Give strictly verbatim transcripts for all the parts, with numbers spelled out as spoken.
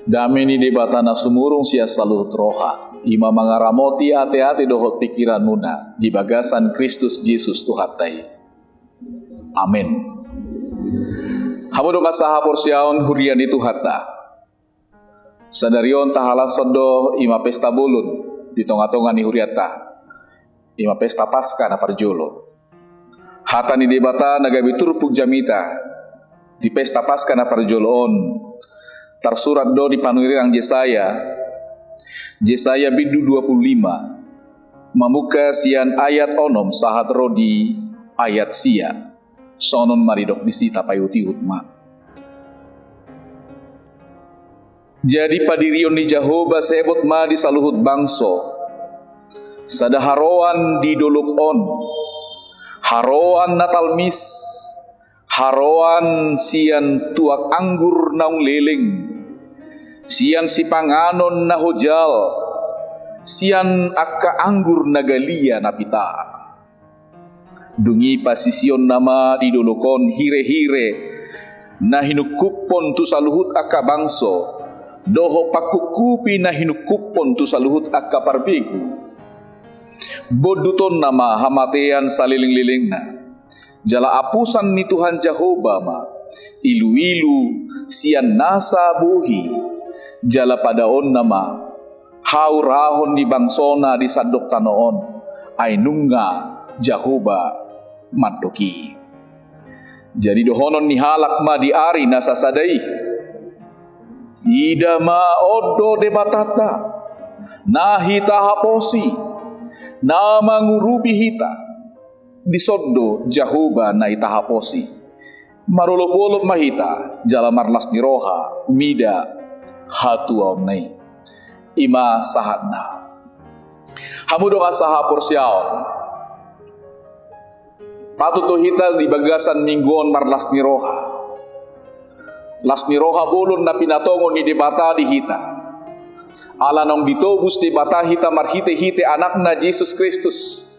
Dame ni Debata na sumurung sian saluhut roha, i ma mangaramoti ateate dohot pingkiranmuna di bagasan Kristus Jesus Tuhanta i. Amen. Hamu dongan sahaporseaon, huria ni Tuhanta. Sadari on tahalashon do i ma pesta bolon di tongatonga ni hurianta, i ma pesta Paskah na parjolo. Hata ni Debata na gabe turpuk jamita di pesta Paskah na parjolo on tarsurat do di panurirang Jesaya, Jesaya bindu dua pulu lima, mamungka sian ayat onom sahat ro di ayat sia. Songon on ma didok disi, tapaihutihut ma. Jadi padirion ni Jahowa sebot ma di saluhut bangso sada haroan di dolok on, haroan na talmis, haroan sian tuak anggur naung leleng, sian sipanganon na hojal, sian angka anggur na galia na pitar. Dung i pasisionna ma di dolok on hirehire na hinungkuphon tu saluhut angka bangso, dohot pangkungkupi na hinungkuphon tu saluhut angka parbegu. Bondutonna ma hamatean salelenglelengna, jala apusan ni Tuhan Jahowa ma iluilu sian nasa bohi, jala padaonna ma haurahon ni bangsona di sandok tano on, ai nunga Jahowa mandok i. Jadi dohonon ni halak ma di ari na sasada i: Ida ma, on do Debatanta, na hita haposi, na mangurupi hita. Dison do Jahowa na hita haposi. Marolopolop ma hita jala marlas ni roha mida hatuaonna i. I ma sahatna. Hamu dongan sahaporseaon, patut do hita di bagasan minggu on marlas ni roha. Las ni roha bolon na pinatongon ni Debata di hita. Ala naung ditobus Debata hita marhitehite Anakna Jesus Kristus,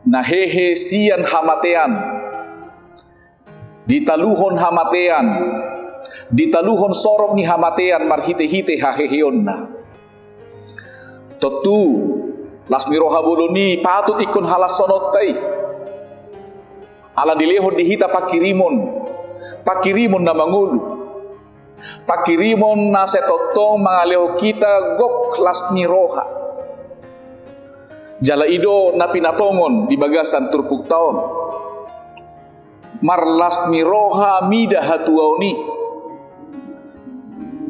na hehe sian hamatean, ditaluhon hamatean, ditaluhon sorop ni hamatean marhitehite haheheonna. Tontu, las ni roha bolon i patut ingkon halashononta i. Ala dilehon di hita pangkirimon, pangkirimon na mangolu. Pangkirimon na sai tongtong mangalehon hita gok las ni roha. Jala i do na pinatongon di bagasan turpukta on. Marlas ni roha mida hatuaon i.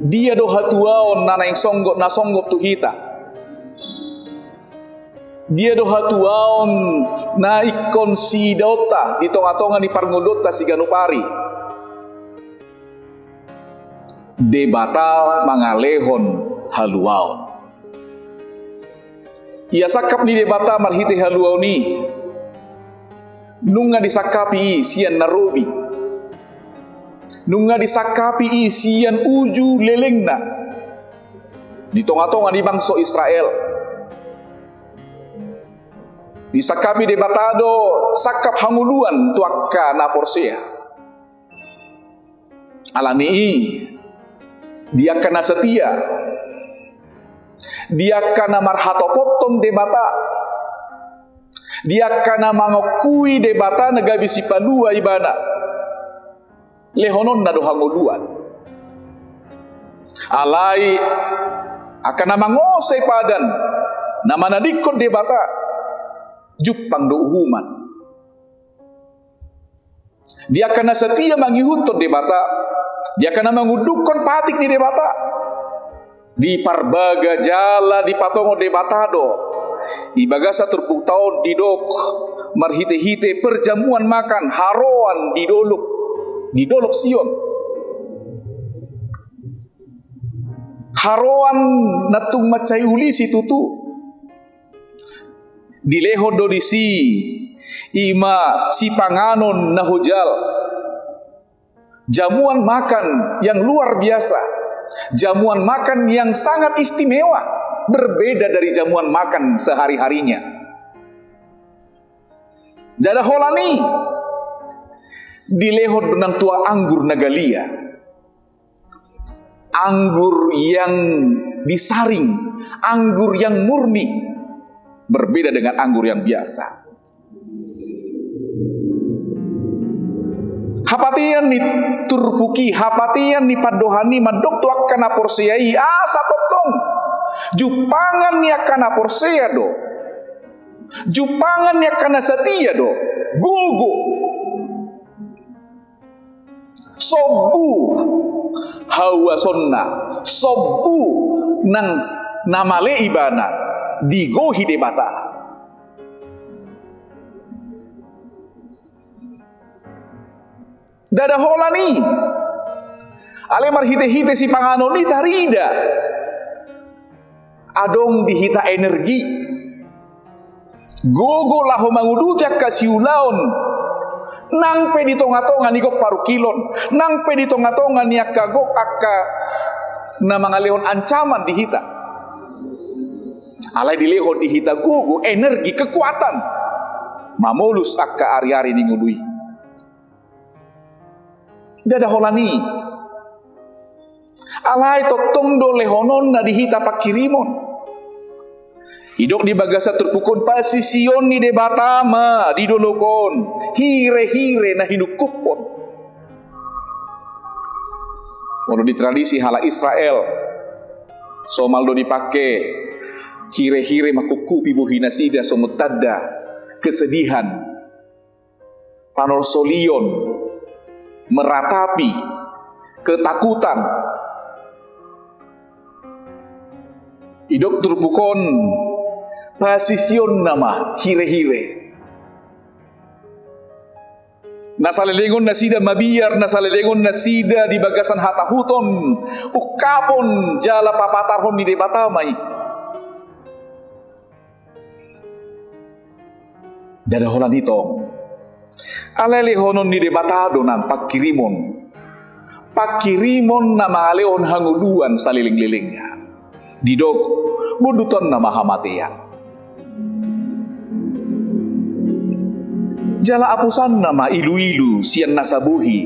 Dia do hatuaon na naeng songgop, na songgop tu hita? Dia do hatuaon na ingkon siidaonta di tongatonga ni parngoluonta siganup ari? Debata mangalehon haluaon. Ia sangkap ni Debata marhite haluaon i, nunga disangkapi i sian na robi. Nunga disangkapi i sian uju lelengna di tongatonga ni bangso Israel. Disangkapi Debata do sangkap hangoluan tu angka na porsea. Ala ni i, di angka na setia, di angka na marhatopothon Debata, di angka na mangakui Debata na gabe sipalua ibana, lehononna do hangoluan. Alai angka na mangosei padan na manadingkon Debata, jumpang do uhuman. Di angka na setia mangihuthon Debata, di angka na mangundungkon patik ni Debata, diparbaga jala dipatongon Debata do di bagasan turpukta on didok marhitehite perjamuan makan haroan di dolok, di dolok Sion. Haroan na tung mansai uli situtu. Dilehon do disi, i ma sipanganon na hojal. Jamuan makan yang luar biasa. Jamuan makan yang sangat istimewa, berbeda dari jamuan makan sehari-harinya. Jala holan i, dilehon do nang tuak anggur na galia. anggur yang disaring, anggur yang murni, berbeda dengan anggur yang biasa. Hapatean ni turpuk i, hapatean ni pandohan i mandok tu angka na porsea i, asa tongtong jumpangan ni angka na porsea do, jumpangan ni angka na satia do, gogo, sombu hauasonna, sombu nang na male ibana digohi Debata. Ndada holan i, alai marhitehite sipanganon i tarida adong di hita energi, gogo laho manguduti angka siulaon, nang pe di tongatonga ni gok parungkilon, nang pe di tongatonga ni angka gok angka na mangalehon ancaman di hita. Alai dilehon di hita gogo, energi, kekuatan mamolus angka ariari ni ngolu i. Ndada holan i, alai tongtong do lehononna di hita pangkirimon. Didok di bagasan turpuk on, pasision ni Debata ma di dolok on hirehire na hinungkuphon. Molo di tradisi halak Israel, somal do dipake hirehire mangkungkupi bohi nasida songon tanda kesedihan, panolsolion, meratapi, ketakutan. Didok turpuk on, pasisionna ma hirehire. Na salelengon nasida mabiar, na salelengon nasida di bagasan hatahuton, ungkapon jala papatarhon ni Debata ma i. Ndada holan i tong. Alai lehonon ni Debata do nang pangkirimon. Pangkirimon na mangalehon hangoluan salelenglelengna. Didok, bondutonna ma hamatean. Jala apusanna ma iluilu sian nasa bohi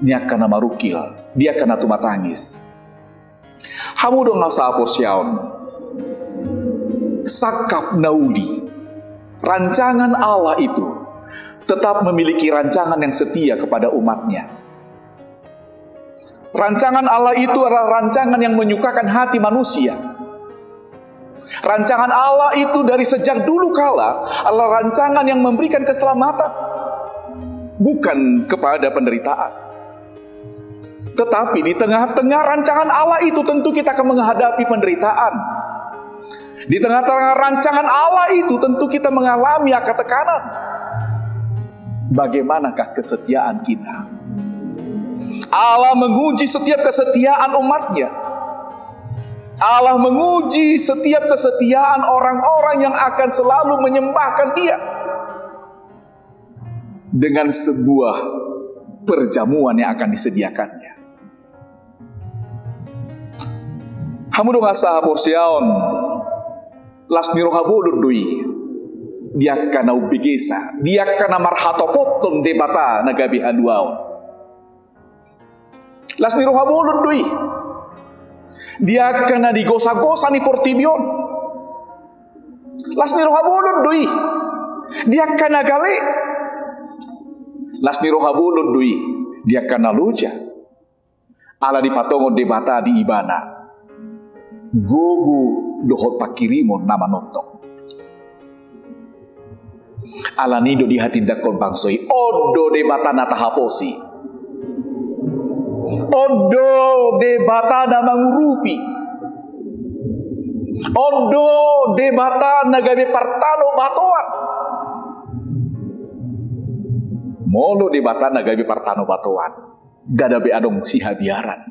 ni angka na marungkil, di angka na tumatangis. Hamu dongan sahaporseaon, sangkap na uli, rancangan Allah itu tetap memiliki rancangan yang setia kepada umatnya. Rancangan Allah itu adalah rancangan yang menyukakan hati manusia. Rancangan Allah itu dari sejak dulu kala adalah rancangan yang memberikan keselamatan, bukan kepada penderitaan. Tetapi di tengah-tengah rancangan Allah itu tentu kita akan menghadapi penderitaan. Di tengah-tengah rancangan Allah itu tentu kita mengalami angka tekanan. Bagaimanakah kesetiaan kita? Allah menguji setiap kesetiaan umatnya. Allah menguji setiap kesetiaan orang-orang yang akan selalu menyembahkan Dia dengan sebuah perjamuan yang akan disediakannya. Hamu dongan sahaporseaon, las ni roha bolon do i di angka na umbegesa, di angka na marhatopothon Debata na gabe haluaon. Las ni roha bolon do i di angka na di gosa-gosa ni portibi on. Las ni roha bolon do i di angka na gale. Las ni roha bolon do i di angka na loja. Ala dipatongon Debata di ibana gogo dohot pangkirimon na manongtong. Alani do dihatindangkon bangso i, on do Debata na tahaposi. On do Debata na mangurupi. On do Debata na gabe partanobatoan. Molo Debata na gabe partanobatoan, ndada be adong sihabiaran.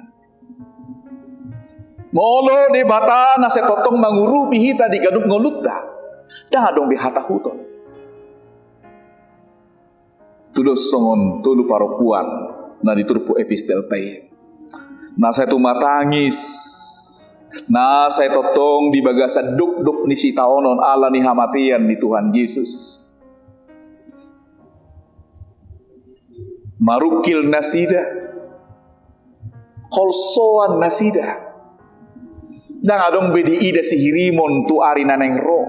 Molo Debata na sai tongtong mangurupi hita di ganup ngolunta, ndang adong be hatahuton. Tudos songon tolu parompuan na di turpuk epistelta i, na sai tumatangis, na sai tongtong di bagasan dokdok ni sitaonon ala ni hamatean ni Tuhan Jesus. Marungkil nasida, Holsoan nasida. Ndang adong be diida sihirimon tu ari na naeng ro.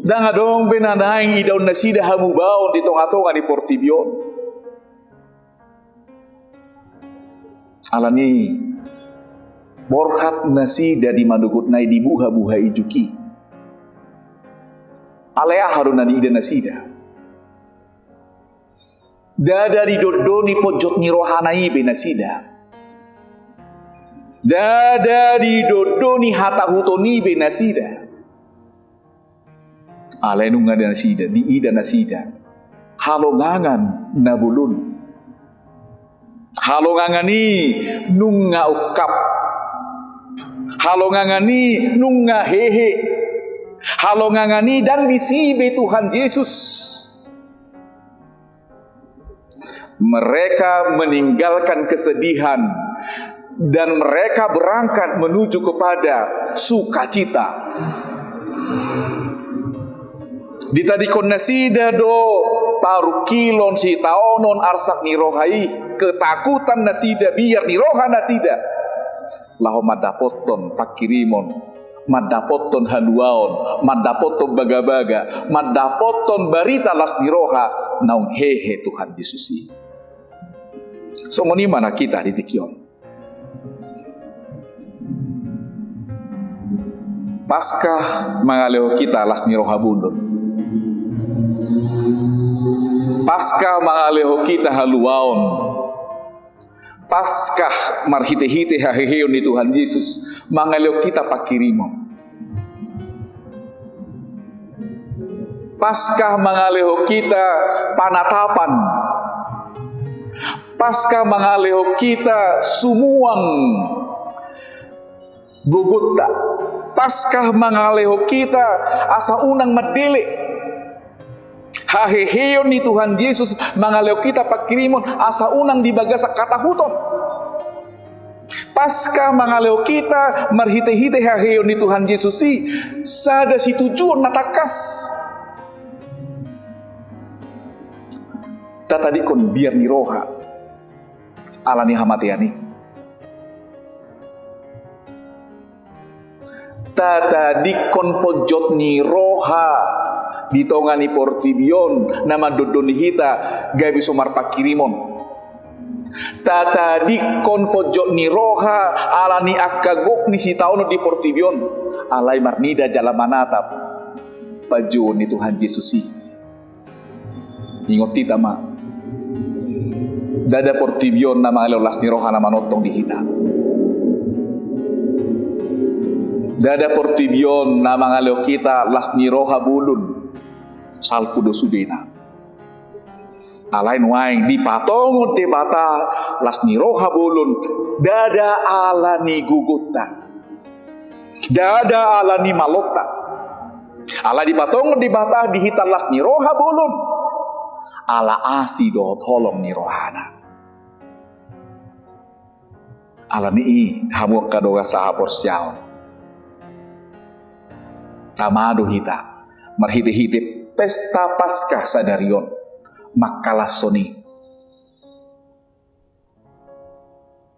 Ndang adong be na naeng idaon nasida hamubaon di tonga-tonga ni portibi on. Alani borhat nasida di manogot nai, di buha-buha ijuk i. Alai aha do na niida nasida? Ndada didondoni ponjot ni rohana i be nasida. Ndada didondoni hatahuton i be nasida. Alai nunga nasida, diida nasida halongangan na bolon. Halongangan i nunga ungkap. Halongangan i nunga hehe. Halongangan i ndang disi be Tuhan Jesus. Mereka meninggalkan kesedihan dan mereka berangkat menuju kepada sukacita. Ditadingkon nasida do parungkilon, sitaonon arsak ni roha i, ketakutan nasida, biar ni roha nasida. Laho mandapothon pangkirimon, mandapothon haluaon, mandapothon bagabaga, mandapothon barita las ni roha naung hehe Tuhan Jesus i. Songon i ma nang hita di tingki on. Paskah mangalehon hita las ni roha bolon. Paskah mangalehon hita haluaon. Paskah marhite-hite haheheon ni Tuhan Jesus mangalehon hita pangkirimon. Paskah mangalehon hita panatapan. Paskah mangalehon hita sumuang gogonta. Paskah mangalehon hita asa unang mandele. Haheheon ni Tuhan Jesus mangalehon hita pangkirimon asa unang di bagasan hatahuton. Paskah mangalehon hita marhite-hite haheheon ni Tuhan Jesus i sada situjuon na tangkas. Tatadingkon biar ni roha alani hamatean i. Tatadingkon ponjot ni roha di tonga ni portibi on na mandondoni hita gabe so marpangkirimon. Tatadingkon ponjot ni roha alani angka gok ni sitaonon di portibi on. Alai marnida jala manatap panjouon ni Tuhan Jesus i. Ingot hita ma, ndada portibi on na mangalehon las ni roha na manongtong di hita. Ndada portibi on na mangalehon hita las ni roha bolon. Salpu do sudena. Alai nuaeng dipatongon Debata las ni roha bolon, ndada alani gogonta. Ndada alani malonta. Alai dipatongon Debata di hita las ni roha bolon ala asi dohot holong ni rohana. Alani i hamu angka dongan sahaporseaon, tama do hita marhite-hite pesta Paskah sadari on mangkalashon i.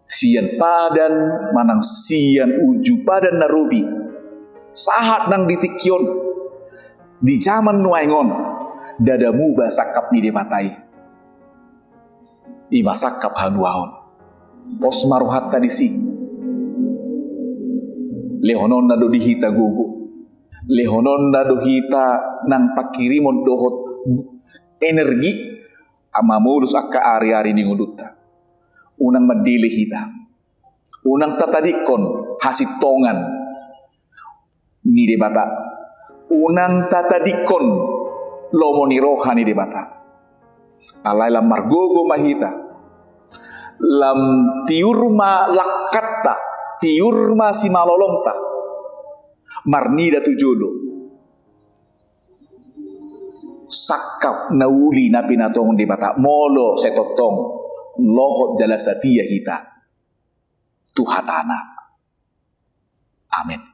Sian padan manang sian uju padan na robi, sahat nang di tingki on, di jaman nuaeng on, ndada muba sangkap ni Debata i. Ima sangkap haluaon. Pos ma rohanta disi. Lehononna do di hita gogo. Lehononna do hita nang pangkirimon dohot energi mamolus angka ari-ari ni ngolunta. Unang mandele hita. Unang tatadingkon hasintongan ni Debata. Unang tatadingkon lomo ni roha ni Debata. Alai lam margogo ma hita. Lam tiur ma langkanta, tiur ma simalolongta. Marnida tu jolo. Sangkap na uli na pinatongon Debata, molo sai tongtong lohot jala satia hita tu hatana. Amen.